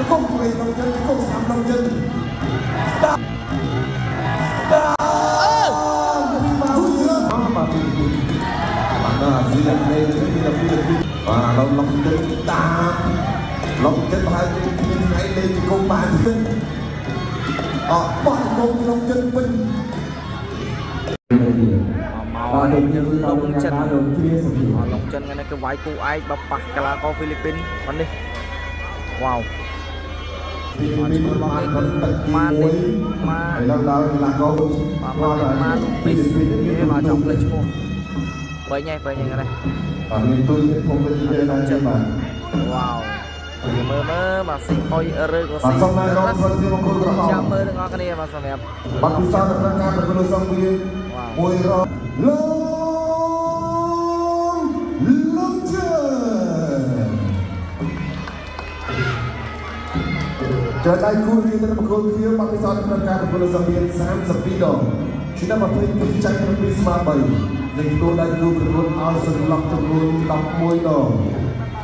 ជង្គង់ឆ្វេងឡុងចិនជង្គង់ស្ដាំឡុងចិនស្ដាំស្ដាំពីមកបាទពីបាទដល់អាស៊ីអាគ្នេយ៍មានតែហ្វីលីពីនបាទឡុងឡុងចិនតាមឡុងចិនប្រហែលជាគ្មានថ្ងៃលេងជង្គង់បានទេអត់បោះជង្គង់ឡុងចិនវិញ មក បាទលោក យើង យើង លងចិន លោកជ្រាសុភា អត់លងចិនថ្ងៃនេះគឺវាយគូឯកបប៉ះកីឡាករហ្វីលីពីនวันនេះវ៉ាវ ពីពីបានមិនទឹកទី ម៉ា 1 នេះម៉ា ឥឡូវដល់កីឡាករ បាទមកម៉ាលូពីសគេមកចង់ផ្លេចឈ្មោះពេញហើយពេញហើយហ្នឹង បាទមានទូមានភូមិវិញទេដែរបាទ វ៉ាវមើលមើលបាទស៊ីផុយឬក៏ បាទ ស៊ី សូមណែនាំប្រធានមង្គលក្រហម ចាំមើលទាំងអស់គ្នាបាទសម្រាប់ បាទពិសានៅក្នុងការប្រកួតសង្វៀនមួយរលងលងជើចដៃគូជាទៅប្រកួតគ្នាបាទពិសានៅក្នុងការប្រកួតសង្វៀន32ដងឆ្នាំ22ចាញ់7ស្មើ3និងទទួលដៃគូប្រកួតឲ្យសន្លប់ចំនួន11ដង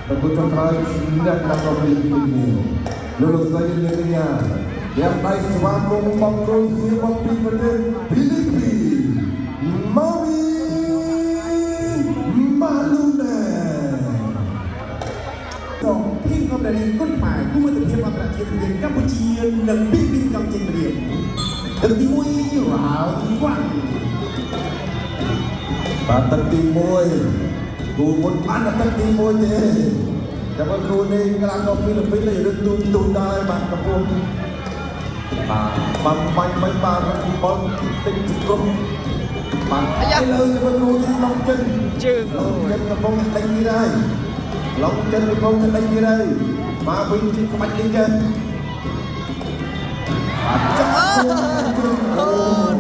ប្រកួតចុងក្រោយឈ្នះកីឡាករហ្វីលីពីននេះលោកលោកស្រីនាងកញ្ញាយ៉ាងដៃស្វាគមន៍បង្គោលគ្នាមកពីប្រទេសហ្វីលីពីនម៉ាវីម៉ាលូណែ សងភីងកំដារីគុណខ្មែរគូមិត្តភាពអន្តរជាតិរវាងកម្ពុជានិងហ្វីលីពីនកំចេញម្រៀមទឹកទី1 round 1 បាទទឹកទី1គូមុនបានតែទឹកទី1ទេតែបើគ្រូនេះកីឡាករហ្វីលីពីននេះរឹងទូទូដែរបាទកំពុងបាទបានបាញ់បាញ់បាទបលតិចគ្រប់បាទឥឡូវទៅគ្រូនេះឡុងចិន ជើង ឡុងចិនកំពុងដេញទៀតហើយឡុងចិនកំពុងដេញទៀតហើយមកវិញជាក្បាច់នេះចេះបាទចាប់ អូ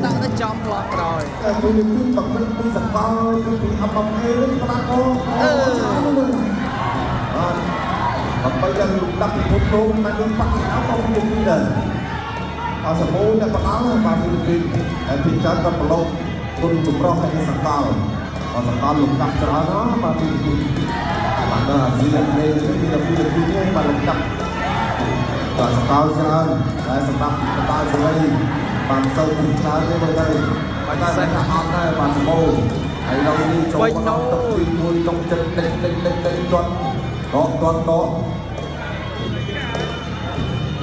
ដាក់ទៅចំប្លង់ក្រោយ តែហ្វីលីពីនបង្វិតពីសកលគឺពី MMA នេះកីឡាករអូច្រើនណាស់បាទដើម្បីយ៉ាងលំដាប់ពិភពលោកណាស់នឹងបាក់ហៅក៏ហ្វីលីពីនដែរអសមូអ្នកបដាល់បាទហ្វីលីពីនហើយពីច្រើនក៏ប្រឡូកគុណចម្រុះហើយសកលអសកលលំដាប់ច្រើនណាស់បាទហ្វីលីពីនបាទដល់អាស៊ីអាគ្នេយ៍មានតែហ្វីលីពីនទេបាទលំដាប់បាទសកលច្រើនតែសម្រាប់បដាល់សេរីបាទសូវពីច្រើនទេមើលទៅបាទតែថាអត់ដែរបាទសម្បូរហើយដល់នេះចូលមកដល់ទឹកទី1ក្នុងចិត្តដេញដេញដេញដេញទាត់ដកទាត់ដក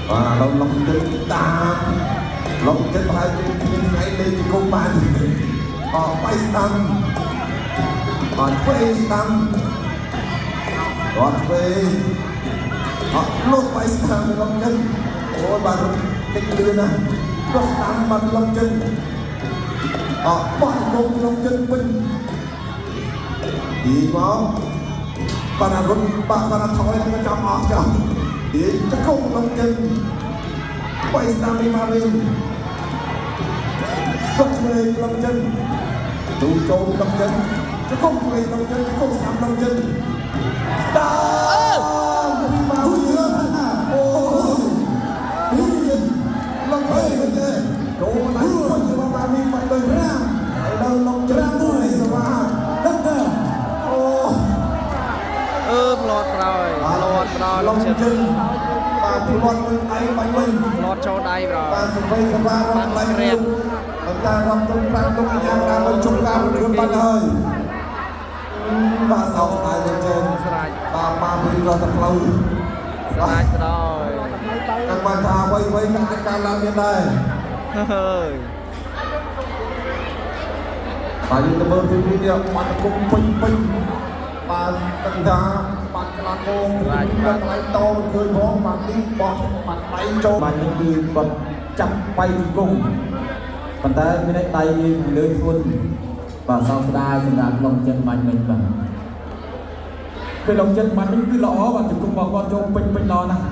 បាទឡងឡងចិត្តតាមឡងចិត្តប្រហែលជាគ្មានថ្ងៃលេងជង្គង់បានអបៃស្ដាំអត់ឆ្វេងស្ដាំអត់ឆ្វេងអត់លោកបៃស្ដាំឡងចិត្តអូយបាទតិចលឿនណាស់លោះស្ដាំបាទឡងចិត្តអត់បោះជង្គង់ឡងចិត្តវិញទីមកបាទរត់បាទបាទថយទៅចាំអស់ចាំទីជង្គង់ឡងចិត្តបៃស្ដាំនេះមកវិញលោះឆ្វេងឡងចិត្តទូចូលឡងចិត្តជង្គង់ឆ្វេងឡងចិត្តជង្គង់ស្ដាំឡងចិត្តស្ដាំមកវិញអូយចិត្តឡងវិញទេចូលមកវិញទៅមកវិញមកទៅរាមឥឡូវឡងច្រាមមួយសវ៉ា ដឹកដើម អូ អឺផ្លាត់ក្រោយផ្លាត់ក្រោយ ឡង លងចិន ចិនបាទផ្លាត់វិញដៃបាញ់វិញ ផ្លាត់ចូលដៃក្រោយ បាទសវ័យសវ៉ារកដៃវិញប៉ុន្តែរកទុំប្រាំទុំអាញាតាមជុំការប្រកួតបាត់ហើយបាទសោកស្ដាយមែនទែន ស្រាច់ បាទមកវិញក៏ទៅផ្លូវ ស្រាច់ក្រោយ កាំងបានថាអ្វីអ្វីក៏អាចកើតឡើងមានដែរ ហើយ បាទយើងទៅមើលទីនេះនេះបាត់គុំពេញពេញបាទតឹងថាបាត់ក្លាកងដល់កន្លែងតមិនឃើញផងបាទនេះបោះបាត់ដៃចូល បាញ់នេះគឺគាត់ចាប់បៃជង្គង់ប៉ុន្តែមានដៃលើធ្ងន់បាទសោកស្ដាយសម្រាប់ឡុងចិនបាញ់មិញបាទគឺឡុងចិនបាញ់មិញគឺល្អបាទជង្គង់របស់គាត់ចូលពេញពេញល្អណាស់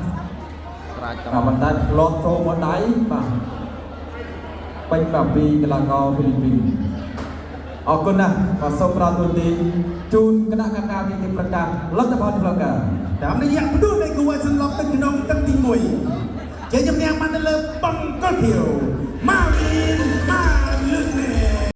ស្រាច់ បាទប៉ុន្តែធ្លាប់ចូលមកដៃបាទពេញបាទពីកីឡាករហ្វីលីពីនអរគុណណាស់បាទសូមផ្ដល់ទូទីជូនគណៈកម្មការទីប្រកាសលទ្ធផលផ្លូវការ តាមរយៈផ្ដួលនៃគូឲ្យសន្លប់ទៅក្នុងទឹកទី1ជាជំនះបានទៅលើបង្គោលខៀវម៉ាវីនម៉ាលឹកណែ